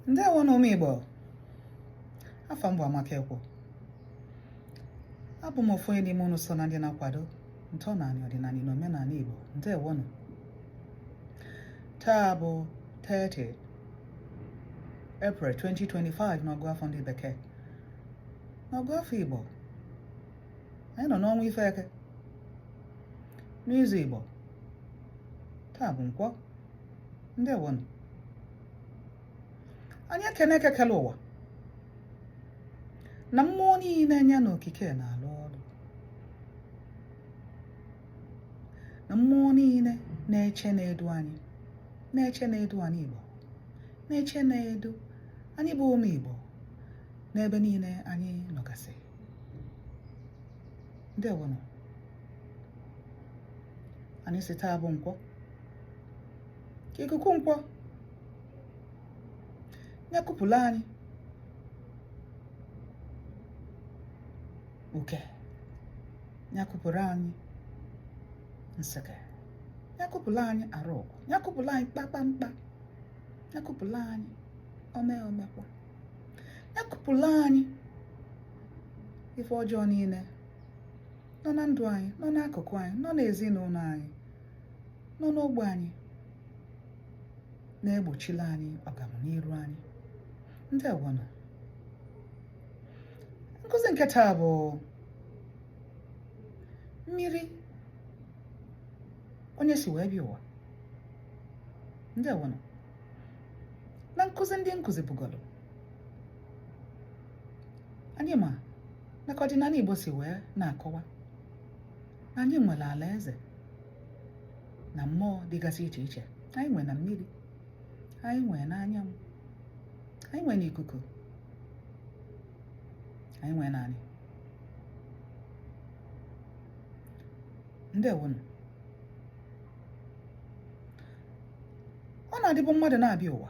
Ndewo nụ ụmụ Igbo. Afa m bụ Amaka Ekwo. Abụ m ofu onye n'ime unu so na ndị na-akwado ntọnanị, ọdịnanị na omenanị Igbo. Ndewonụ. Taa bụ 30 April 2025 n'ọgụ afọ ndị bekee. N'ọgụ afọ Igbo, anyị nọ n'ọnwa ife eke. N'izu Igbo, taa bụ nkwọ. Ndewonụ. Anyị ekene eke kele ụwa na mmụọ niile ya na okike na-alụ ọrụ, na mmụọ niile na-eche na-edu anyị, na-eche na-edu anị Igbo, na-eche na-edu anyị bụ ụmụ Igbo n'ebe niile anyị nọgasị. Ndewonụ. Anyị sị taa bụ nkwọ, ka ikuku nkwọ ya kupụla anyị uke, ya kupụrụ anyị nseke, ya kupụla anyị arụgụ, ya kupụla anyị kpakpamkpa, ya kupụla anyị ome omekwa, ya kupụla anyị ife ọjọọ niile nọ na ndụ anyị, nọ n'akụkụ anyị, nọ n'ezinụlọ anyị, nọ n'ogbe anyị, na-egbochila anyị ọganiru anyị. Ndewonụ. Nkụzi nke taa bụ mmiri onye si wee bịa ụwa. Ndewonụ. Na nkụzi ndị m kụzibugolu, anyị ma na ka ọdịnanị Igbo si wee na-akọwa na anyị nwere ala eze na mmụọ dịgasị iche iche. Anyị nwere na mmiri, anyị nwere na anyanwụ, anyị nwere na ikuku, anyị nwere na anị. Ndewonụ. Ọ na-adịbụ mmadụ na-abịa ụwa,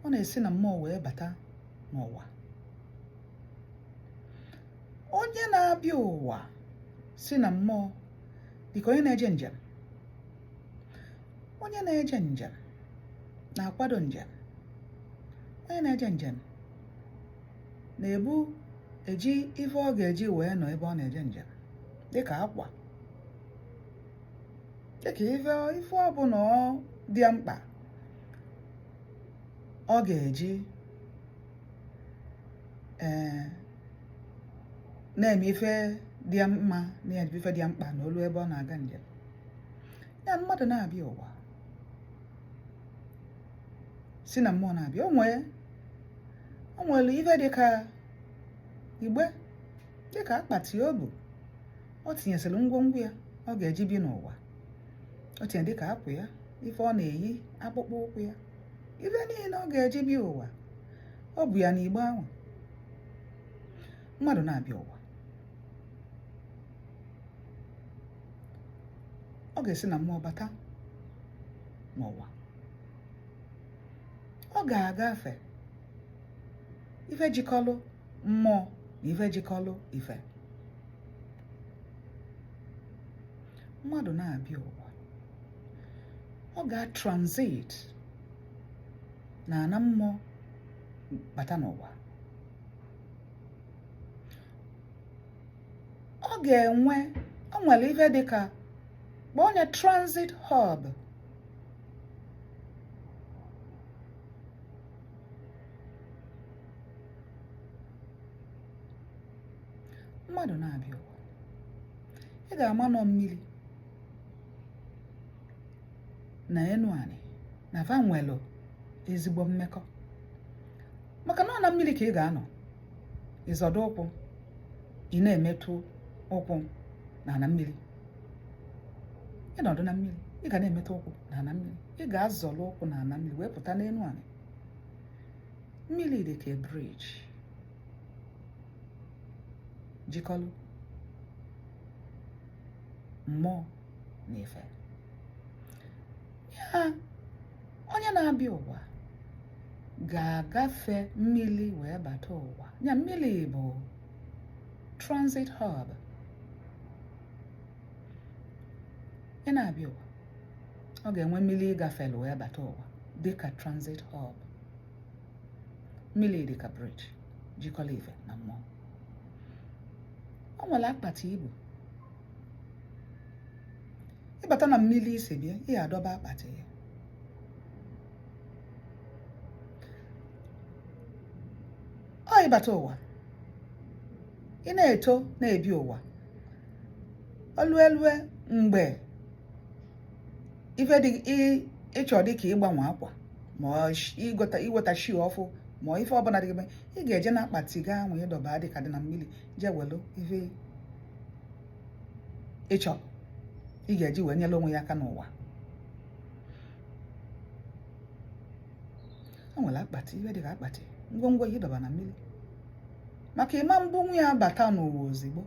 ọ na-esi na mmụọ wee bata n'ụwa. Onye na-abịa ụwa si na mmụọ dịka onye na-eje njem. Onye na-eje njem na-akwado njem. Onye na-eje njem na-ebu eji ife ọ ga-eji wee nọ ebe ọ na-eje njem, dịka akwa, dịka ife ọbụla ọ dị ya mkpa ọ ga-eji ee na-eme ife dị ya mma, na-eme ife dị ya mkpa na olu ebe ọ na-aga njem ya. Mmadụ na-abịa ụwa si na mmụọ na-abịa, o nwere ife dịka igbe, dịka akpati o bu, o tinyesịrị ngwongwo ya ọ ga-eji bi n'ụwa. O tinye dịka akwa ya, ife ọ na-eyi, akpụkpọ ụkwụ ya, ife niile ọ ga-eji bi ụwa, o bu ya n'igbe ahụ. Mmadụ na-abịa ụwa, ọ ga-esi na mmụọ bata n'ụwa. Ọ ga-agafe ife jikọlụ mmụọ na ife jikọlụ ife. Mmadụ na-abịa ụwa, ọ ga-transit na ana mmụọ bata n'ụwa. Ọ ga-enwe, o nwere ife dịka kpọọ onye transit hub. Mmadụ na-abịa ụwa, ị ga-ama nọ mmiri na enu anị na fa nwelụ ezigbo mmekọ, maka na ọ na mmiri ka ị ga-anọ ịzọdo ụkwụ, ị na-emetụ ụkwụ na ana mmiri. Ị nọdụ na mmiri, ị ga na-emetụ ụkwụ na ana mmiri, ị ga-azọlụ ụkwụ na ana mmiri wee pụta n'enu anị. Mmiri dị ka bridge jikọlụ mmụọ na ife ya. Onye na-abịa ụwa ga-agafe mmiri wee bata ụwa ya. Mmiri bụ transit hub. Ị na-abịa ụwa, ọ ga-enwe mmiri ịgafelu wee bata ụwa. Dịka transit hub, mmiri dịka bridge jikọrọ ife na mmụọ. O nwere akpati ibu. Ịbata na mmiri isi bịa, ị ga-adọba akpati ya. Ọ ịbata ụwa, ị na-eto, na-ebi ụwa, oluelue mgbe ife dị ịchọ, dị ka ịgbanwe akwa ma ịgota, iweta shoe ọfụ, ma ife ọbụla dị gị, ị ga-eje na akpati gaa nwe ịdọba dị ka dị na mmiri, jee welu ife ịchọ ị ga-eji wee nyere onwe ya aka n'ụwa. O nwere akpati, ife dị ka akpati ngwongwo ya ịdọba na mmiri, maka ịma mbụ nwa ya bata n'ụwa ozigbo,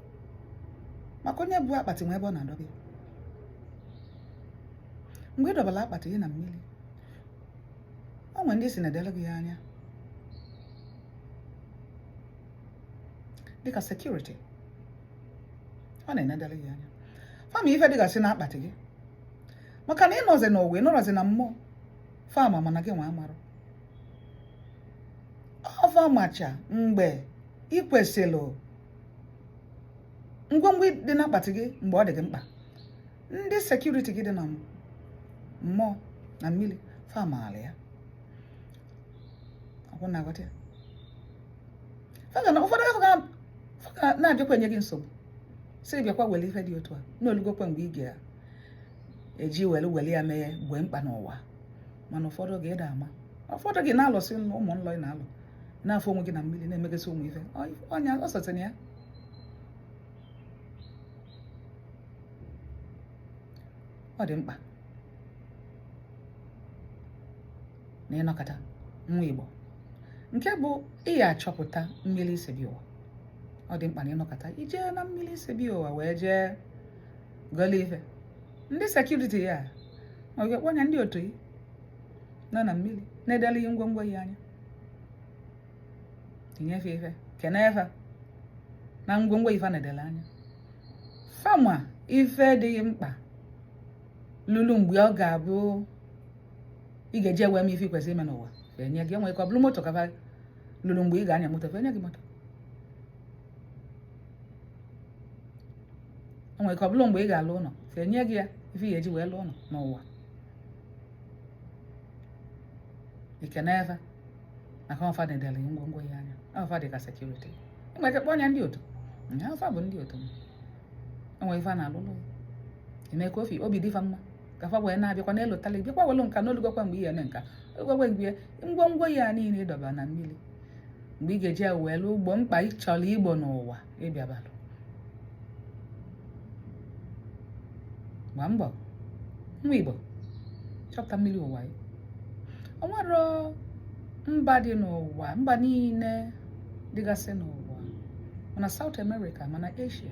maka onye bụ akpati nwe ebe ọ na-adọba ya. Mgbe ị dọbara akpati gị na mmiri, o nwere ndị si na-edere gị ya anya dịka security, ọ na-enedere gị anya fa ma ife dịgasị na akpati gị, maka na ịnọzi n'ụwa, ịnọrọzi na mmụọ. Fa ma, mana gị nwa amarụ. Ọ fa macha mgbe ị kwesịrị ngwongwo dị n'akpati gị, mgbe ọ dị gị mkpa. Ndị security gị dị na mmụọ na mmiri, fa maara ya. Ọkwụ na-aghọta ya. Ụfọdụ afọ ga na-abịakwa enye gị nsogbu, sị bịakwa were ife dị otu a n'olugokwe mgbe ị ga-eji were were ya mee gbee mkpa n'ụwa. Mana ụfọdụ oge ịda ama, ụfọdụ gị na-alọsị ụmụ nlọ, ị na-alọ na-afụ onwe gị na mmiri na-emegasị ụmụ ife ọnya ọsọtịna ya. Ọ dị mkpa na ịnọkọta nwa Igbo nke bụ ị ya achọpụta mmiri isi bịa ụwa. Ọ dị mkpa na ịnọkọta ijee na mmiri isi bịa ụwa wee jee gọlụ ife ndị security ya, ọ ga-ekpọ ya ndị otu yi nọ na mmiri na-edele ihe ngwongwo ya anya, tinyefe ife kene fa na ngwongwo ife na-edele anya. Fa ma ife dịghị mkpa lulu mgbe ọ ga-abụ ị ga-eji ewe m ife ị kwesịrị ime n'ụwa, enye gị. Enwe ka ọ bụrụ moto ka lulu mgbe ị ga-anya moto, enye gị moto. Enwere ka ọ bụrụ mgbe ị ga-alụ ụlọ, enye gị ya ife ị ga-eji wee lụọ ụlọ n'ụwa. Ikene fa maka ọ fa na-edere ngwongwo ya anya. Ọ fa dị ka security. Enwere ike kpọọ ya ndị otu ọ fa bụ ndị otu. Enwere ife a na-alụlụ eme ka ofi obi dị fa mma, ka fa wee na-abịakwa n'elu tali, bịakwa welu nka n'olugokwa mgbe ihe eme nka olugokwa mgbe ngwongwo ya niile ịdọba na mmiri, mgbe ị ga-eji welu ugbo mkpa ị chọrọ igbo n'ụwa ịbịabalụ. Gbaa mbọ, nwa Igbo, chọpụta mmiri ụwa ya. O nwere mba dị n'ụwa, mba niile dịgasị n'ụwa, mana South America, mana Asia,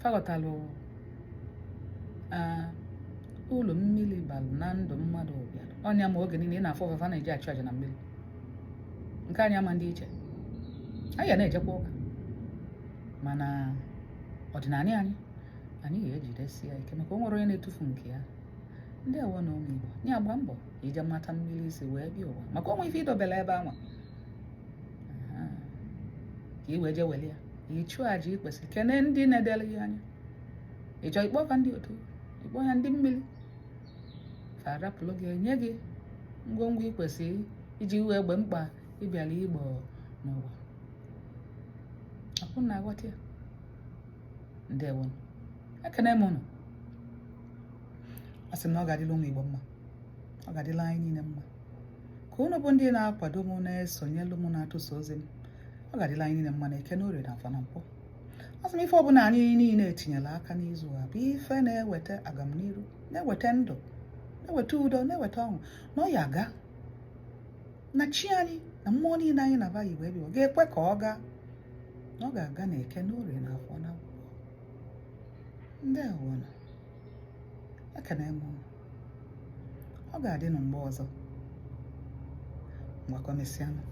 fa ghọtalụ ụlọ mmiri balụ na ndụ mmadụ bịara ọnya. Ma oge niile ị na-afụ ọfafa na-eji achụ aja na mmiri nke anyị ama ndị iche anyị ga na-ejekwa ụka, mana ọdịnala anyị, anyị ga-ejidesi ya ike, maka o nwere onye na-etufu nke ya. Ndị awa na ụmụ Igbo nye agba mbọ ije mata mmiri isi wee bịa ụwa, maka onwe ife idobere ebe anwa ka ị wee jee were ya ịchụ aja ị kwesịrị, kene ndị na-edere ya anya. Ị chọọ ịkpọ fa ndị otu, ịkpọ ya ndị mmiri, fa arapụrụ gị, enye gị ngwongwo ị kwesịrị iji wee gbe mkpa ịbịara igbo n'ụwa. Akwụ na aghọta ya. Ndewo, ekene m unu. Asị m na ọ ga-adịla ụmụ Igbo mma, ọ ga-adịla anyị niile mma, ka unu bụ ndị na-akwado m, na-esonyelu m, na-atụsa ozi m. Ọ ga-adịla anyị niile mma na eke na orie na afọ na nkwọ. Asị m ife ọbụla anyị niile etinyela aka n'izu a bụ ife na-eweta agamniru, na-eweta ndụ, na-eweta udo, na-eweta ọṅụ, na ọ ya aga na chi anyị na mmụọ niile anyị na bayi wee bịa ga-ekwe ka ọ gaa, na ọ ga-aga na eke na orie na afọ na nkwọ. Ndewo na ekene m unu. Ọ ga-adị na mgbe ọzọ. Ngwa, ka o mesịanụ.